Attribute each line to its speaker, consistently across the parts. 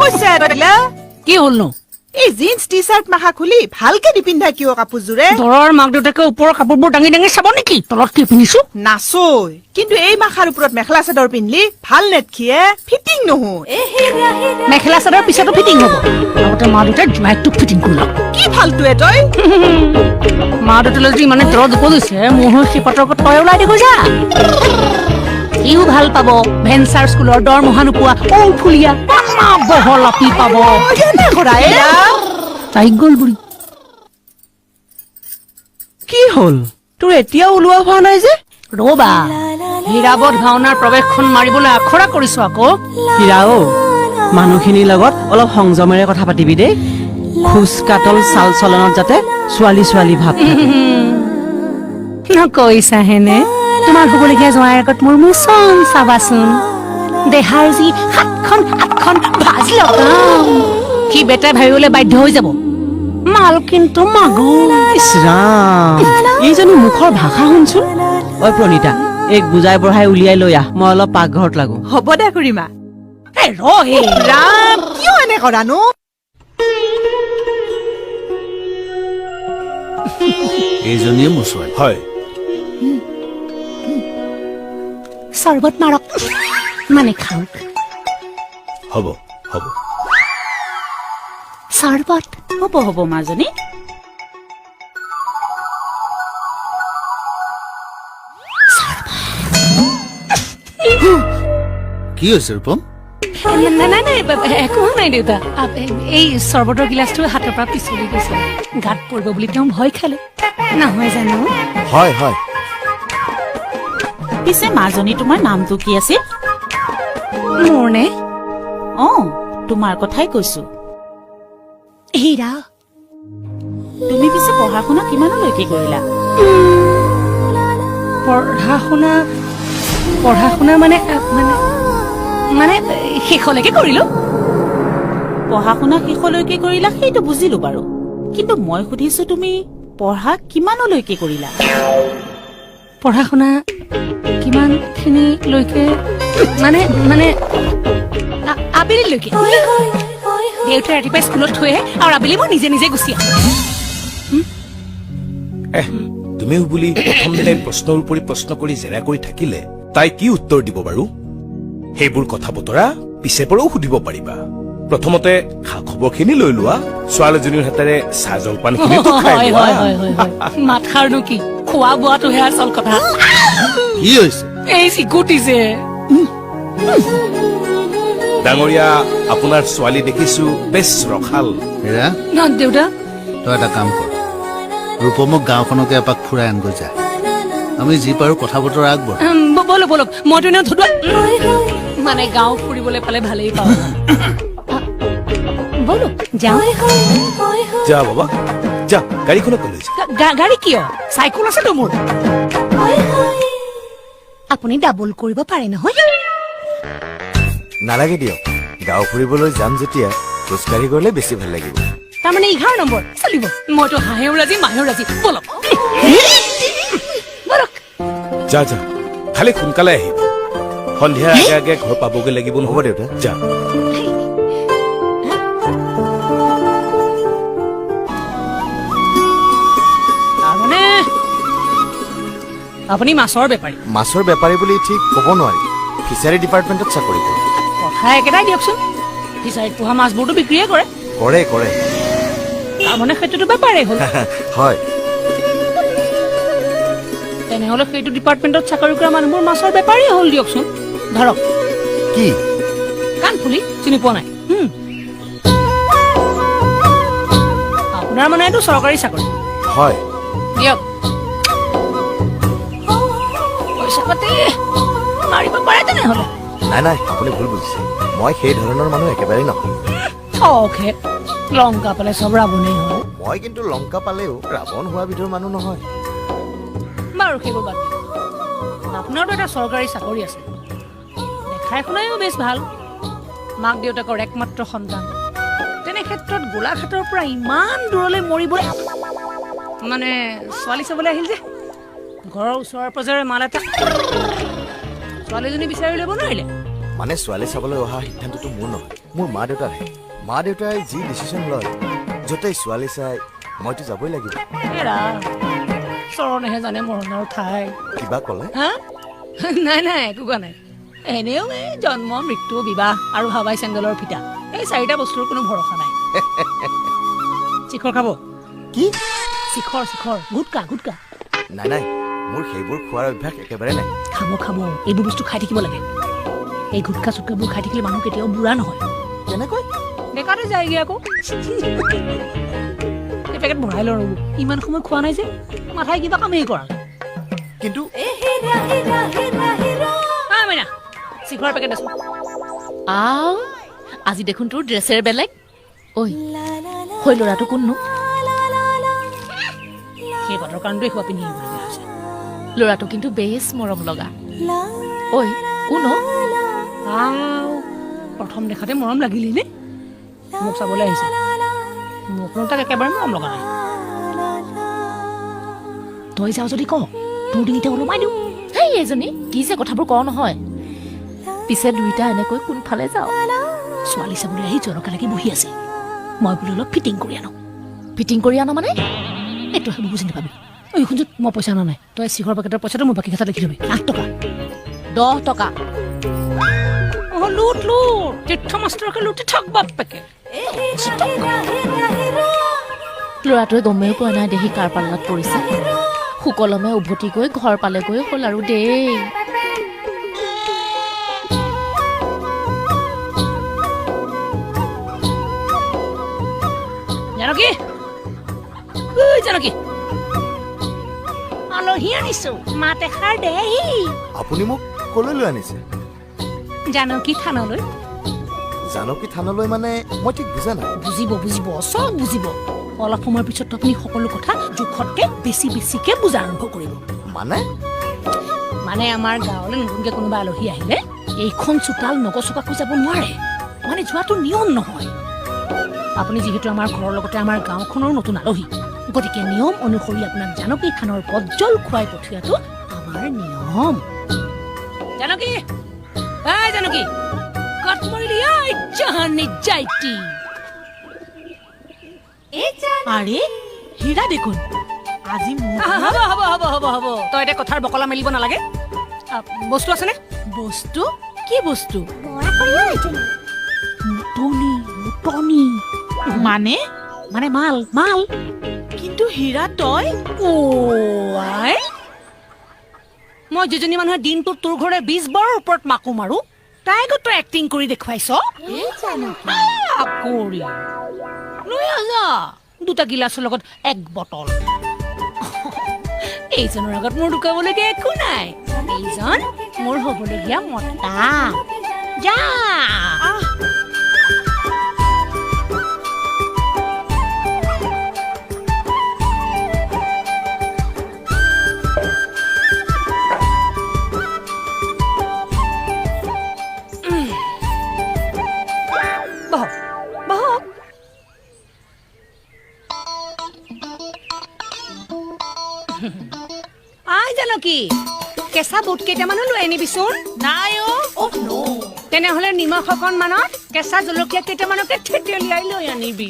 Speaker 1: কৈছে
Speaker 2: কি হ'লনো?
Speaker 1: এই জিন্স টি চাৰ্ট মাখা খুলি ভালকে নিপিন্ধা কিয় কাপোৰযোৰে?
Speaker 2: দৰৰ মাক দেউতাকে ওপৰৰ কাপোৰবোৰ দাঙি দাঙি চাব নেকি তলত কি পিন্ধিছো?
Speaker 1: নাচৈ, কিন্তু এই মাখাৰ ওপৰত মেখেলা চাদৰ পিন্ধিলি ভাল নেদখিয়ে, ফিটিং নহয়।
Speaker 2: মেখেলা চাদৰ পিছতো ফিটিং হ'ব। আগতে মা দেউতাই জোঁৱাইটোক ফিটিং কৰি লওক।
Speaker 1: কি ফাল্টুৱে তই?
Speaker 2: মা দেউতালৈ যদি ইমানে দৰদ উপজিছে, মোৰ হৈ সিপাতৰ আগত তই ওলাই দিব যা। সিও ভাল পাব, ভেঞ্চাৰ স্কুলৰ দৰমহা নোপোৱা ঔফুলীয়া বহলাপি পাব।
Speaker 1: কেনে কৰা এয়া?
Speaker 2: তাইক গ'ল বুঢ়ী।
Speaker 3: কি হ'ল তোৰ, এতিয়াও ওলোৱা হোৱা নাই যে?
Speaker 2: ৰ'বা, হীৰাবধ ভাওনাৰ প্ৰৱেশখন মাৰিবলৈ আখৰা কৰিছো আকৌ।
Speaker 3: হীৰা অ, মানুহখিনিৰ লগত অলপ সংযমেৰে কথা পাতিবি দেই। খোজ কাটল চাল চলনত যাতে ছোৱালী ছোৱালী ভাৱ থাকে।
Speaker 2: নকৈছাহেনে তোমাৰ হ'বলগীয়া জোঁৱাইৰ আগত মোৰ মোচন চাবাচোন। দেহাৰ যি 7খন 8খন ভাজ লগাম, সি বেটাই ভাবিবলৈ বাধ্য হৈ যাব মাল কিন্তু মাগো।
Speaker 3: ইছ ৰাম, এইজনী মুখৰ ভাষা শুনচোন। ঐ প্ৰণীতা, এইক বুজাই বঢ়াই উলিয়াই লৈ আহ, মই অলপ পাকঘৰত লাগো।
Speaker 1: হ'ব দে খুৰীমা।
Speaker 2: এ ৰ হে।
Speaker 1: ৰাম, কিয় এনে কৰানো?
Speaker 4: এইজনীয়ে মোৰ ছোৱালী।
Speaker 5: হয়।
Speaker 2: চৰ্বত মাৰক, মানে খাওক।
Speaker 5: হ'ব হ'ব।
Speaker 2: চৰ্বত।
Speaker 6: হ'ব হ'ব মাজনী।
Speaker 4: কি হৈছে ৰূপম?
Speaker 2: নাই নাই নাই, একো হোৱা নাই দেউতা। এই চৰ্বতৰ গিলাচটো হাতৰ পৰা পিছলি গৈছে, গাত পৰিব বুলি তেওঁ ভয় খালে নহয় জানো?
Speaker 7: হয় হয়।
Speaker 6: পিছে মাজনী, তোমাৰ নামটো কি আছিল?
Speaker 2: মোৰ নে?
Speaker 6: অ, তোমাৰ কথাই কৈছো।
Speaker 2: হীৰা।
Speaker 6: তুমি পিছে পঢ়া শুনা কিমানলৈকে কৰিলা?
Speaker 2: পঢ়া শুনা, পঢ়া শুনা মানে মানে মানে শেষলৈকে কৰিলো।
Speaker 6: পঢ়া শুনা শেষলৈকে কৰিলা সেইটো বুজিলো বাৰু, কিন্তু মই সুধিছো তুমি পঢ়া কিমানলৈকে কৰিলা?
Speaker 2: পঢ়া শুনা কিমানখিনিলৈকে মানে মানে আবেলিলৈকে। দেউতাই ৰাতিপুৱা স্কুলত থৈ আহে আৰু আবেলি মই নিজে নিজে গুচি আহোঁ।
Speaker 5: এহ, তুমিও বুলি প্ৰথম দিনাই প্ৰশ্নৰ উপৰি প্ৰশ্ন কৰি জেৰা কৰি থাকিলে তাই কি উত্তৰ দিব বাৰু? সেইবোৰ কথা বতৰা পিছে পৰেও সুধিব পাৰিবা। প্ৰথমতে খা খবৰখিনি লৈ লোৱা। ছোৱালীজনীৰ হাতেৰে চাহ জলপানখিনিতো খাই
Speaker 2: হয়।
Speaker 5: লোৱা।
Speaker 2: হয় হয় হয় হয়। মাতষাৰনো কি, খোৱা বোৱাটোহে আচল কথা।
Speaker 4: কি হৈছে?
Speaker 2: এই চিকুটিছে।
Speaker 5: ডাঙৰীয়া, আপোনাৰ ছোৱালী দেখিছো বেছ ৰসাল।
Speaker 4: হীৰা।
Speaker 2: ন দেউতা।
Speaker 4: তই এটা কাম কৰ, ৰূপমক গাঁওখনকে এপাক ফুৰাই আনগৈ যা। আমি যি পাৰো কথা বতৰা আগবঢ়া।
Speaker 2: ব'লক ব'লক, মইতো এনেও ধুদুৱা মানে গাঁও ফুৰিবলৈ পালে ভালেই পাওঁ। ব'লক যাওঁ।
Speaker 5: যা বাবা যা, গাড়ীখনকে লৈ যা।
Speaker 2: গাড়ী কিয়, চাইকেল আছেতো মোৰ। আপুনি ডাবল কৰিব পাৰে নহয়।
Speaker 7: নালাগে দিয়ক, গাঁও ফুৰিবলৈ যাম যেতিয়া খোজকাঢ়ি গ'লে বেছি ভাল লাগিব।
Speaker 2: তাৰমানে 11 নম্বৰ চলিব। মইতো হাঁহেও ৰাজি মাহেও ৰাজি। ব'লক ব'লক।
Speaker 5: যা যা, খালি সোনকালে আহিবি। সন্ধিয়াৰ আগে আগে ঘৰ পাবগৈ লাগিব
Speaker 7: হ'ব
Speaker 5: নহয়।
Speaker 7: দেউতা।
Speaker 5: যা।
Speaker 2: তাৰমানে আপুনি মাছৰ বেপাৰী?
Speaker 7: মাছৰ বেপাৰী বুলি ঠিক ক'ব নোৱাৰি, ফিচাৰী ডিপাৰ্টমেণ্টত চাকৰি কৰে।
Speaker 2: কথা একেটাই দিয়কচোন, ফিচাৰীত পোহা মাছবোৰতো বিক্ৰীয়ে কৰে।
Speaker 7: কৰে কৰে।
Speaker 2: তাৰমানে সেইটোতো বেপাৰেই হ'ল।
Speaker 7: হয়।
Speaker 2: তেনেহ'লে সেইটো ডিপাৰ্টমেণ্টত চাকৰি কৰা মানুহবোৰ মাছৰ বেপাৰীয়ে হ'ল দিয়কচোন। ধৰক।
Speaker 7: কি?
Speaker 2: কাণফুলি চিনি পোৱা নাই? আপোনাৰ মানে এইটো চৰকাৰী চাকৰি?
Speaker 7: হয়।
Speaker 2: দিয়ক, পইচা পাতি মাৰিব পাৰে তেনেহ'লে।
Speaker 7: নাই নাই, আপুনি ভুল বুজিছে, মই সেই ধৰণৰ মানুহ একেবাৰেই নহয়।
Speaker 2: থকহে, লংকা পালে চব ৰাৱণেই হয়।
Speaker 7: মই কিন্তু লংকা পালেও ৰাৱণ হোৱা বিধৰ মানুহ নহয়।
Speaker 2: বাৰু সেইবোৰ বাদ দিয়ক, আপোনাৰতো এটা চৰকাৰী চাকৰি আছে, দেখাই শুনাইও বেছ ভাল, মাক দেউতাকৰ একমাত্ৰ সন্তান। তেনে ক্ষেত্ৰত গোলাঘাটৰ পৰা ইমান দূৰলৈ মৰিবলৈ মানে ছোৱালী চাবলৈ আহিল যে, ঘৰৰ ওচৰে পাজৰে মাল এটা ছোৱালীজনী বিচাৰি উলিয়াব নোৱাৰিলে?
Speaker 7: মানে ছোৱালী চাবলৈ অহা সিদ্ধান্তটো মোৰ নহয়, মোৰ মা দেউতাৰহে। মা দেউতাই যি ডিচিশ্যন লয়, য'তেই ছোৱালী চাই মইতো যাবই লাগিব।
Speaker 2: এৰা, চৰণেহে জানে মৰণৰ ঠাই।
Speaker 7: কিবা ক'লে?
Speaker 2: হা, নাই নাই, একো কোৱা নাই। এনেও এই জন্ম, মৃত্যু, বিবাহ আৰু হাৱাই চেণ্ডেলৰ ফিটা, এই চাৰিটা বস্তুৰ কোনো ভৰসা নাই। চিখৰ খাব?
Speaker 7: কি?
Speaker 2: চিখৰ, চিখৰ, গুটকা, গুটকা।
Speaker 7: নাই নাই, মোৰ সেইবোৰ খোৱাৰ অভ্যাস একেবাৰে নাই।
Speaker 2: খাব খাব, এইবোৰ বস্তু খাই থাকিব লাগে। এই গুটকা চুটকাবোৰ খাই থাকিলে মানুহ কেতিয়াও বুঢ়া নহয়।
Speaker 7: কেনেকৈ?
Speaker 2: ডেকাতে যায়গৈ আকৌ। এই পেকেট ভৰাই লওঁ ৰ'ব, ইমান সময় খোৱা নাই যে মাথাই কিবা কামেই কৰা নাই।
Speaker 7: কিন্তু
Speaker 2: মাইনা, চিখৰৰ পেকেট আছে।
Speaker 8: আও, আজি দেখোন তোৰ ড্ৰেছেৰ বেলেগ। ঐ, হৈ ল'ৰাটো কোননো?
Speaker 2: সেই পাতৰ কাৰণটোৱে খোৱা পিন্ধি আহিবলগীয়া হৈছে।
Speaker 8: ল'ৰাটো কিন্তু বেছ মৰম লগা। ঐ, কোন অ?
Speaker 2: আও, প্ৰথম দেখাতে মৰম লাগিলি নে? মোক চাবলৈ আহিছে। মোক তাক একেবাৰে মৰম লগা নাই। তই যাওঁ যদি ক, তোৰ ডিঙিতে ওলোমাই দিওঁ।
Speaker 8: হেই এইজনী, কি যে কথাবোৰ কওঁ নহয়। পিছে দুইটা এনেকৈ কোনফালে যাওঁ?
Speaker 2: ছোৱালী চাবলৈ আহি জলকা লাগি বহি আছে। মই বোলো অলপ ফিটিং কৰি আনো।
Speaker 8: ফিটিং কৰি আনো মানে?
Speaker 2: এই তই সেইবোৰ বুজি নাপাবি। ঐ শুনচোন, মই পইচা অনা নাই। তই চিখৰ পেকেটৰ পইচাটো মোৰ বাকী খাতাত লিখি থবি। 8 টকা।
Speaker 8: 10 টকা।
Speaker 2: অ, লুট লুট, তীৰ্থ মাষ্টৰকে লুটি থাক বাপেকে।
Speaker 8: ল'ৰাটোৱে গমেই পোৱা নাই দেহি কাৰ পাল্লাত পৰিছে। সুকলমে উভতি গৈ ঘৰ পালেগৈ হ'ল আৰু দেই।
Speaker 2: জানকী, ঐ জানকী, আলহী আনিছো, মাত এষাৰ দেহি।
Speaker 7: আপুনি মোক ক'লৈ লৈ আনিছে?
Speaker 2: জানকী থানলৈ।
Speaker 7: জানকী থানলৈ মানে? মই ঠিক বুজা নাই।
Speaker 2: বুজিব বুজিব, চব বুজিব। অলপ সময়ৰ পিছত আপুনি সকলো কথা জোখতকে বেছি বেছিকে বুজা আৰম্ভ কৰিব।
Speaker 7: মানে?
Speaker 2: মানে আমাৰ গাঁৱলৈ নতুনকে কোনোবা আলহী আহিলে এইখন চোতাল নগচকাকৈ যাব নোৱাৰে, মানে যোৱাটো নিয়ম নহয়। আপুনি যিহেতু আমাৰ ঘৰৰ লগতে আমাৰ গাঁওখনৰো নতুন আলহী, গতিকে নিয়ম অনুসৰি আপোনাক জানকী থানৰ পজ্জল খুৱাই পঠিওৱাটো আমাৰ নিয়ম। জানকী, এই জানকী, কত মৰিলি ঐ জাহানি যাইটি।
Speaker 6: আৰে হীৰা দেখোন, আজি মোৰ
Speaker 2: হ'ব হ'ব হ'ব হ'ব হ'ব, তই এতিয়া কথাৰ বকলা মেলিব নালাগে। বস্তু আছেনে?
Speaker 6: বস্তু? কি বস্তু?
Speaker 2: মুটনি, মুটনি।
Speaker 6: মানে?
Speaker 2: মানে মাল, মাল।
Speaker 6: কিন্তু হীৰা তই?
Speaker 2: অ আই, মই যিজনী মানুহে দিনটোত তোৰ ঘৰে 20 বাৰৰ ওপৰত মাকো মাৰো, তাইকো তই এক্টিং কৰি দেখুৱাইছ। কৰি লৈ আহ যা, দুটা গিলাচৰ লগত এক বটল। এইজনৰ আগত মোৰ লুকাবলগীয়া একো নাই। এইজন মোৰ হ'বলগীয়া মতা। যা। বহক বহক। আই জানকী, কেঁচা বুট কেইটামানো লৈ আনিবিচোন।
Speaker 6: নাই অ।
Speaker 2: তেনেহ'লে নিমখ অকণমানত কেঁচা জলকীয়া কেইটামানকে থেতেলিয়াই লৈ আনিবি।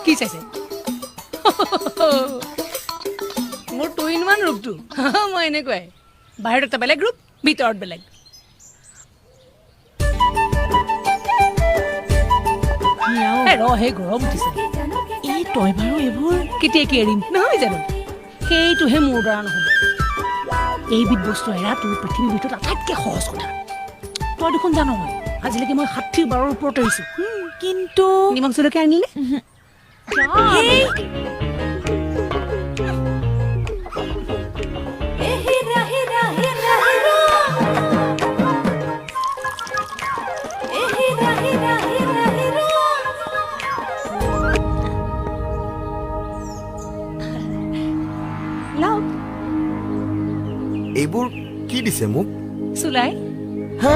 Speaker 2: কি চাইছে? মোৰ টু ইন ওৱান ৰূপটো। মই এনেকুৱাই, বাহিৰত এটা বেলেগ ৰূপ, ভিতৰত বেলেগ।
Speaker 6: হীৰা অ।
Speaker 2: এ ৰ, সেই গৰম উঠিছে।
Speaker 6: এই তই বাৰু এইবোৰ
Speaker 2: কেতিয়া কি এৰিম নহয় জানো? সেইটোহে মোৰ দ্বাৰা নহ'ব। এইবিধ বস্তু এৰাটো পৃথিৱীৰ ভিতৰত আটাইতকৈ সহজ কথা। তই দেখোন জান, আজিলৈকে মই 60 বাৰৰ ওপৰত এৰিছো।
Speaker 6: কিন্তু
Speaker 2: নিমখ জলকীয়া আনিলে? লওক।
Speaker 7: এইবোৰ কি দিছে মোক?
Speaker 2: চুলাই।
Speaker 7: হা?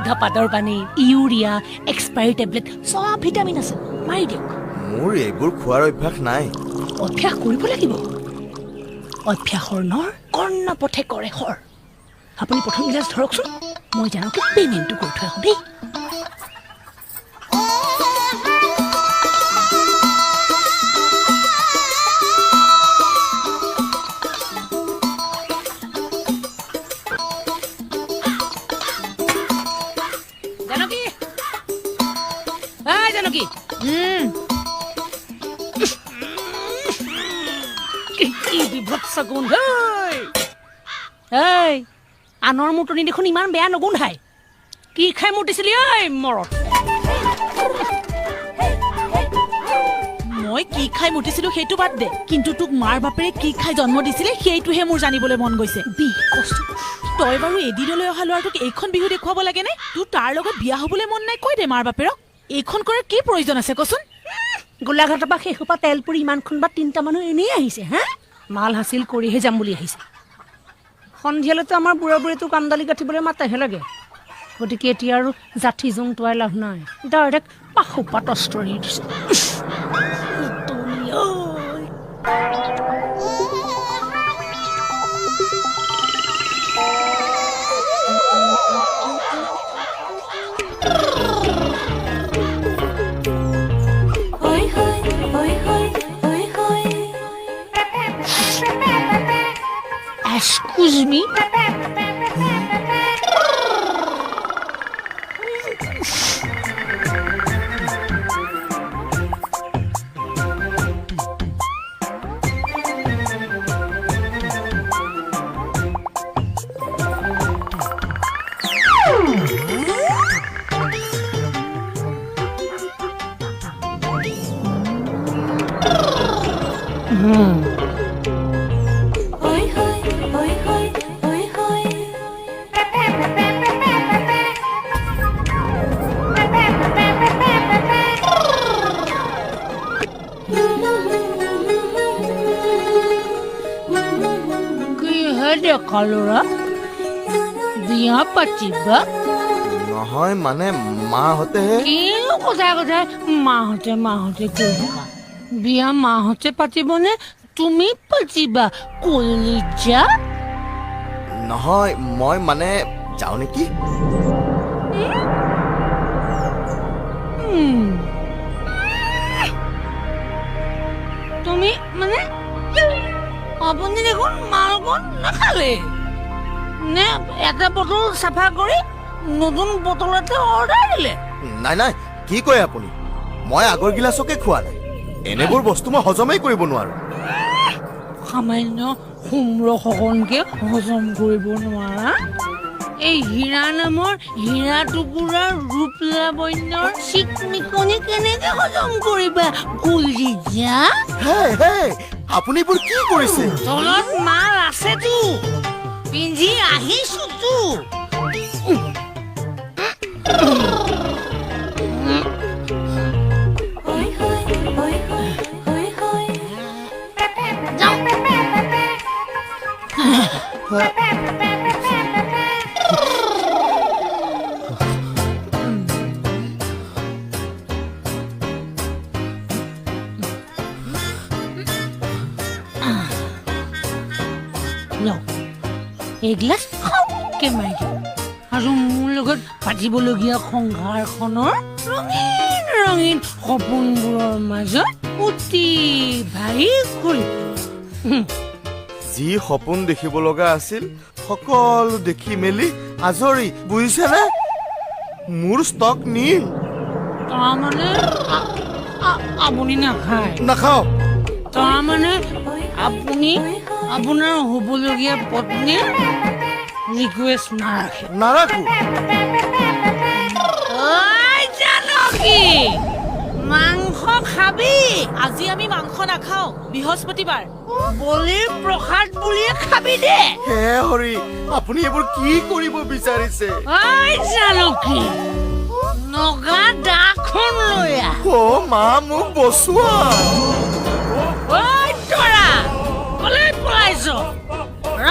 Speaker 2: ধপাতৰ পানী, ইউৰিয়া, এক্সপায়াৰী টেবলেট, চব ভিটামিন আছে, মাৰি দিয়ক।
Speaker 7: মোৰ এইবোৰ খোৱাৰ অভ্যাস নাই।
Speaker 2: অভ্যাস কৰিব লাগিব। অভ্যাসৰ নৰ কৰ্ণ পথে কৰে শৰ। আপুনি প্ৰথম গিলাচ ধৰকচোন, মই জানকী পে'মেণ্টটো কৰি থৈ আহোঁ দেই। জানকী, এই জানকী, কি বিভৎস গোন্ধ! এই আনৰ মুতনি দেখোন ইমান বেয়া নগোন্ধাই, কি খাই মুতিছিলি ঐ মৰত?
Speaker 6: মই কি খাই মুতিছিলো সেইটো বাদ দে, কিন্তু তোক মাৰ বাপেৰে কি খাই জন্ম দিছিলে সেইটোহে মোৰ জানিবলৈ মন গৈছে।
Speaker 2: বিহ কষ্ট।
Speaker 6: তই বাৰু এদিনলৈ অহা ল'ৰাটোক এইখন বিহু দেখুৱাব লাগেনে? তোৰ তাৰ লগত বিয়া হ'বলৈ মন নাই কৈ দে মাৰ বাপেৰক। এইখন কৰাৰ কি প্ৰয়োজন আছে কচোন?
Speaker 2: গোলাঘাটৰ পৰা সেইসোপা তেল পুৰি ইমানখন বা তিনিটা মানুহ এনেই আহিছে। হা, মাল হাচিল কৰিহে যাম বুলি আহিছে। সন্ধিয়ালৈতো আমাৰ বুঢ়া বুঢ়ীটো কামদালি কাটিবলৈ মাতেহে লাগে। গতিকে এতিয়া আৰু জাঠি জোং টোৱাই লাভ নাই, ডাইৰেক্ট পাশোপাত অস্ত্ৰ এৰি দিছে। Excuse me. ডেকা ল'ৰা, বিয়া পাতিবা?
Speaker 7: নহয় মানে মাহঁতেহে।
Speaker 2: কিনো কথা কথাই মাহঁতে মাহঁতে কৈ থাকা? বিয়া মাহঁতে পাতিবনে তুমি পাতিবা কলিজা?
Speaker 7: নহয় মই মানে যাওঁ নেকি?
Speaker 2: তুমি মানে আপুনি দেখোন মালকণ নাখালে নে? এটা বটল চাফা কৰি নতুন বটল এটা অৰ্ডাৰ দিলে।
Speaker 7: নাই নাই, কি কয় আপুনি? মই আগৰ গিলাচকে খোৱা নাই। এনেবোৰ বস্তু মই হজমেই কৰিব নোৱাৰো।
Speaker 2: সামান্য সোমৰসকণকে হজম কৰিব নোৱাৰা? এই হীৰা নামৰ হীৰা টুকুৰাৰ ৰূপ লাৱণ্যৰ চিকমিকনি কেনেকে হজম কৰিবা কলিজা?
Speaker 7: হে হে, আপুনি এইবোৰ কি কৰিছে?
Speaker 2: তলত মাল আছেতো, পিন্ধি আহিছোতো। এগিলাচ খাওকে মাৰি দিওঁ আৰু মোৰ লগত পাতিবলগীয়া সংসাৰখনৰ ৰঙীন ৰঙীন সপোনবোৰৰ মাজত অতি ভাৰি কৰি।
Speaker 7: যি সপোন দেখিব লগা আছিল সকলো দেখি মেলি আজৰি, বুজিছেনে? মোৰ ষ্টক নীল।
Speaker 2: তাৰমানে আপুনি নাখায়?
Speaker 7: নাখাওঁ।
Speaker 2: তাৰমানে আপুনি আপোনাৰ হ'বলগীয়া পত্নীৰ ৰিকুৱেষ্ট নাৰাখে?
Speaker 7: নাৰাখো।
Speaker 2: জানকী, মাংস খাবি?
Speaker 6: আজি আমি মাংস নাখাওঁ, বৃহস্পতিবাৰ।
Speaker 2: বলিৰ প্ৰসাদ বুলিয়ে খাবি দে।
Speaker 7: হে হৰি, আপুনি এইবোৰ কি কৰিব বিচাৰিছে?
Speaker 2: ঐ জানকী, নগা দাখন লৈ আহ।
Speaker 7: অ মা, মোক বচোৱা।
Speaker 2: ঐ তৰা, কলৈ পলাইছ? ৰ।